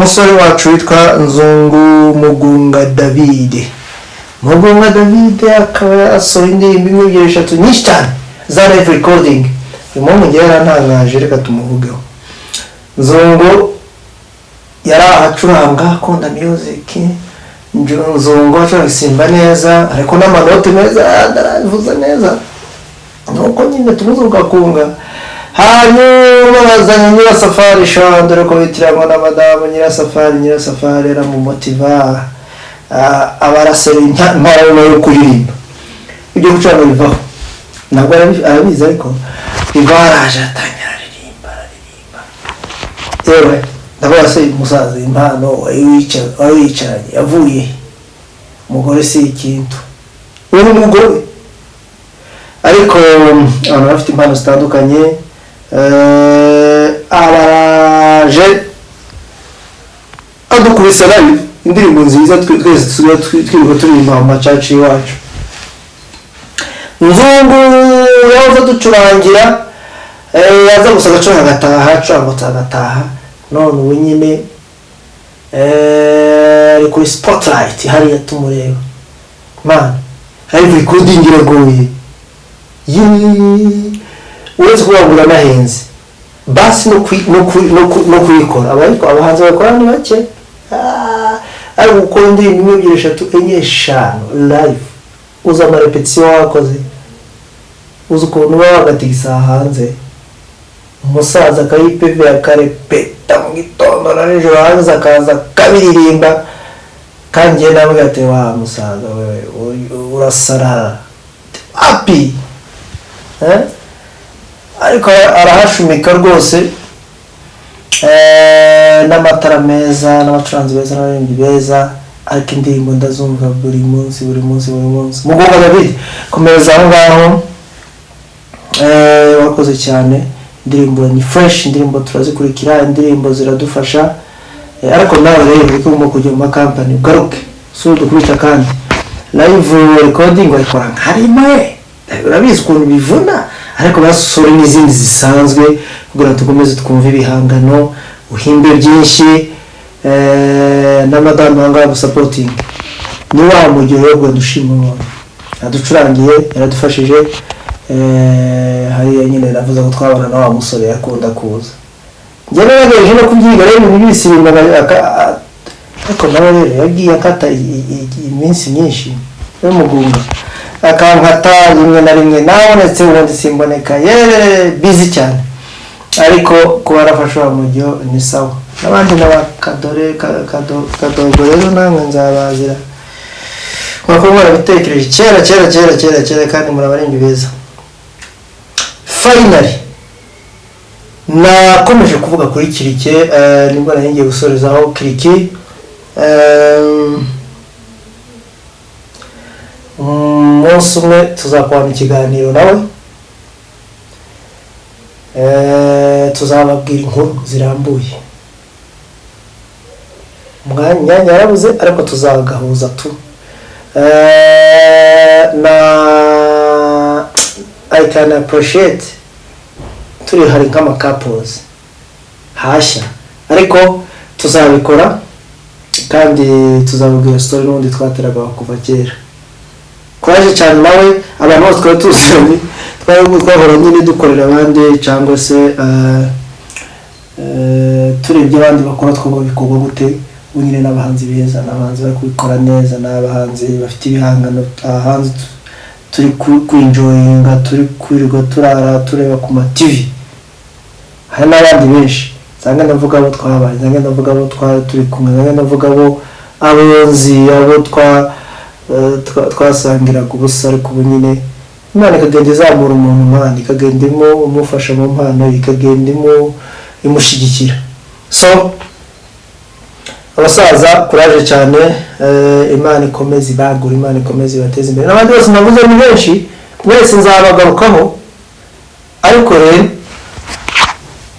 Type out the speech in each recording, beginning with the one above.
Umusore wacu witwa Nzungu Mugunga David. Mugunga David akaba yasohoye indirimbo imwe, ebyiri, eshatu, nyinshi cyane za live recording. Uyu muhungu ngewe yarantangaje, reka tumuvugeho. Nzungu yari ahacuranga, akunda music. Nzungu acuranga isimba neza, ariko n'amanoti meza aravuza neza, nuko nyine tumuze ugakunga. Hanyuma bazanye Nyirasafari sha, dore ko bitiranwa na madamu Nyirasafari. Nyirasafari aramumotiva, aba arasera impano yo kuririmba. Ibyo gucuranga bivaho, ntabwo arabizi, ariko bivaho, araje atangira aririmba, araririmba. Yewe, ndavuga se umusaza, impano wari wicaranye yavuye he? Umugore si ikintu, uwo ni umugore. Ariko abantu bafite impano zitandukanye, abaraje adukubise live indirimbo nziza, twese tusigaye twirirwa turirimba mu macaci iwacu. Nzungu yahoze aducurangira, yaza gusa agacuranga agataha, acuranga agataha. None ubu nyine ari kuri spotlight hariya tumureba. Man, live recording iragoye. Yeee, uretse kuba ngo uranahenze, basi no kuyikora, abayikora, abahanzi bakora ni bake. Ariko gukora indirimbo imwe, ebyiri, eshatu, enye, eshanu live, uzi amarepetisiyo wakoze, uzi ukuntu uba wagatigisa hanze, umusaza akayipeve, akarepeta mu gitondo na nijoro, hanze akaza akabiririmba. Kandi njyewe namubwira ati: "Wa musaza wewe, urasarara api." Eh? Ariko arahashumika rwose, n'amatara meza, n'abacuranzi beza, n'abaririmbyi beza. Ariko indirimbo ndazumva buri munsi, buri munsi, buri munsi. Mugunga David, komereza aho ngaho. Wakoze cyane, indirimbo ni fresh, indirimbo turazikurikira, indirimbo ziradufasha. Ariko nawe rero uriko ugomba kujya mu makampani, ugaruke si udukubita. Kandi live recording wayikora nka rimwe, urabizi ukuntu bivuna, ariko basore n'izindi zisanzwe kugira ngo dukomeze twumve ibihangano, uhimbe byinshi, na madamu aha ngaha gusapotinga. Ni wa mugero wo kugenda ushima umuntu yaducurangiye, yaradufashije. Hariya nyine navuze ko twabana na wa musore yakunda kuza, njye nagerageje no kubyiga rero ibintu bisirimba, ariko nawe rero yagiye akata iminsi myinshi y'umugunga, akankata rimwe na rimwe nabonetse, ubundi simboneka, yeee, busy cyane. Ariko kuba yarafashe wa mujyo ni sawa. N'abandi n'abakadore kadogo rero, namwe nzabazira nk'uko mwarabitekereje kera kera kera kera kera, kandi muri abaririmbyi beza. Finally, nakomeje kuvuga kuri Kirike, nibwo nari ngiye gusorezaho Kiriki. Umunsi umwe tuzakorana ikiganiro nawe, tuzababwira inkuru zirambuye. Umwanya yarabuze, ariko tuzagahuza tu. Na I can appreciate turi hari nk'ama couples hashya, ariko tuzabikora kandi tuzababwira story n'ubundi twateraga kuva kera. Courage cyane nawe. Abantu bose twari tuziranye, twari twahora nyine dukorera abandi, cyangwa se turebye abandi bakora, twumva bikorwa gute. Ubu nyine n'abahanzi beza, n'abahanzi bari kubikora neza, n'abahanzi bafite ibihangano hanze turi kwinjoyinga, turi kwirirwa turara tureba ku ma TV. Hari n'abandi benshi nsanga ndavuga, abo twabaye, nsanga ndavuga abo twari turi kumwe, nsanga ndavuga abo nzi, abo twasangiraga ubusa. Ariko ubu nyine Imana ikagenda izamura umuntu, Imana ikagenda imufasha mu mpano, ikagenda imushyigikira. So abasaza, courage cyane. Imana ikomeze ibagure, Imana ikomeze ibateze imbere. N'abandi bose navuze ni benshi, mwese nzabagarukaho. Ariko rero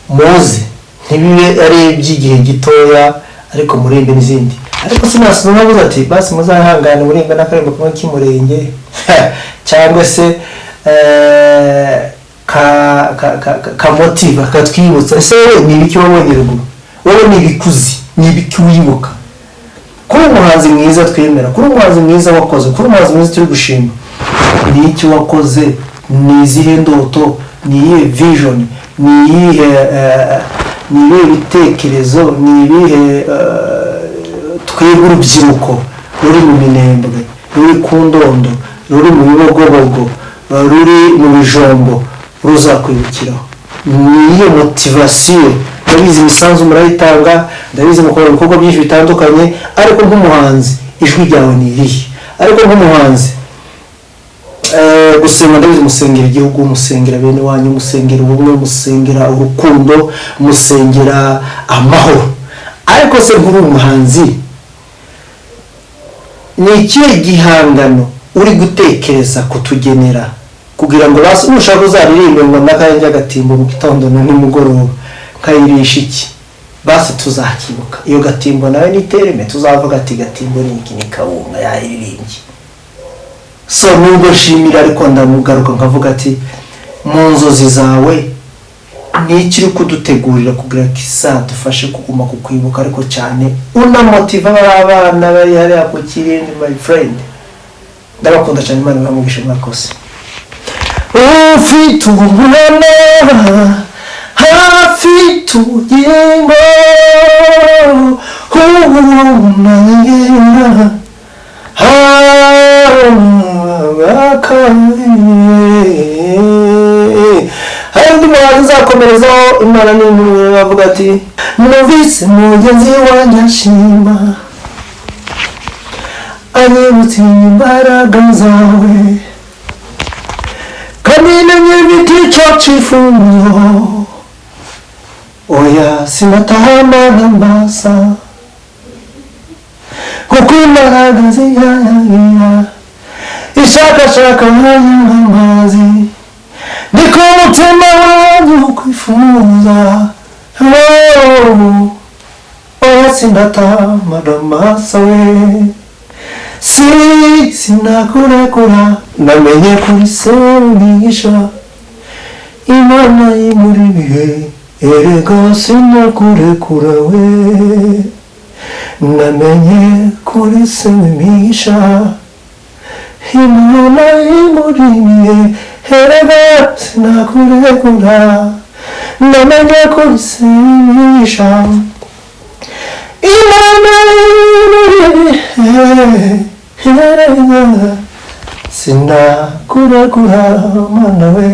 muze ntibibe ari iby'igihe gitoya, ariko murimbe n'izindi. Ariko sinasoma navuze ati basi muzahangane murimbe n'akarimbo kamwe k'umurenge, cyangwa se ka motiva katwibutsa. Ese wowe ni ibiki wabonye ruguru? Wowe ni ibikuzi, ni ibiki wibuka kuri umuhanzi mwiza twemera, kuri umuhanzi mwiza wakoze, kuri umuhanzi mwiza turi gushima? Ni iki wakoze? Ni izihe ndoto? Ni iyihe vision? Ni ibihe bitekerezo? Ni ibihe twebwe urubyiruko ruri mu Minembwe, ruri ku Ndondo, ruri mu Bibogobogo, ruri mu Bijombo ruzakwibukiraho? Ni iyihe motivation? Ndabizi imisanzu murayitanga, ndabizi mukora ibikorwa byinshi bitandukanye, ariko nk'umuhanzi ijwi ryawe ni irihe? Ariko nk'umuhanzi, gusenga ndabizi musengera igihugu, musengera bene wanyu, musengera ubumwe, musengera urukundo, musengera amahoro, ariko se nk'uri umuhanzi ni ikihe gihangano uri gutekereza kutugenera kugira ngo basi nushaka uzaririmbe ngo ndakajya agatimbo mu gitondo na nimugoroba nkayirisha iki, basi tuzakibuka iyo gatimbo nawe nitereme, tuzavuga ati gatimbo ni iki, ni kawunga yayiririmbye. So nubwo nshimira, ariko ndamugaruka nkavuga ati mu nzozi zawe ni iki uri kudutegurira kugira ngo izadufashe kuguma kukwibuka, ariko cyane unamotiva bariya bana bari hariya ku Kirindi? My friend, ndabakunda cyane, Imana ibamugishe, mwakoze. Ufite umwana afite ubugingo, ubunagenda kabiri. Hari undi muhanzi uzakomerezaho, Imana ni imwe, avuga ati numvise mugenzi wanjye ashima, anyibutse imbaraga zawe, kandi menye ibiti icyo cyifuzo. Oya, sinatahamana mbasa, kuko imbaraga ziyayagira ishakashaka nk'amazi, niko umutima wanjye ukwifuza. Oh, oya, sinatahamana amaso we, si sinakurekura, namenye kuri sengisha Imana y'imuri ibihe. Erega sinakurekura we, namenye kuri sengisha Imana y'imuri ibihe. Erega sinakurekura, namenye kuri sengisha Imana y'imuri ibihe. Erega sinakurekura, mana we.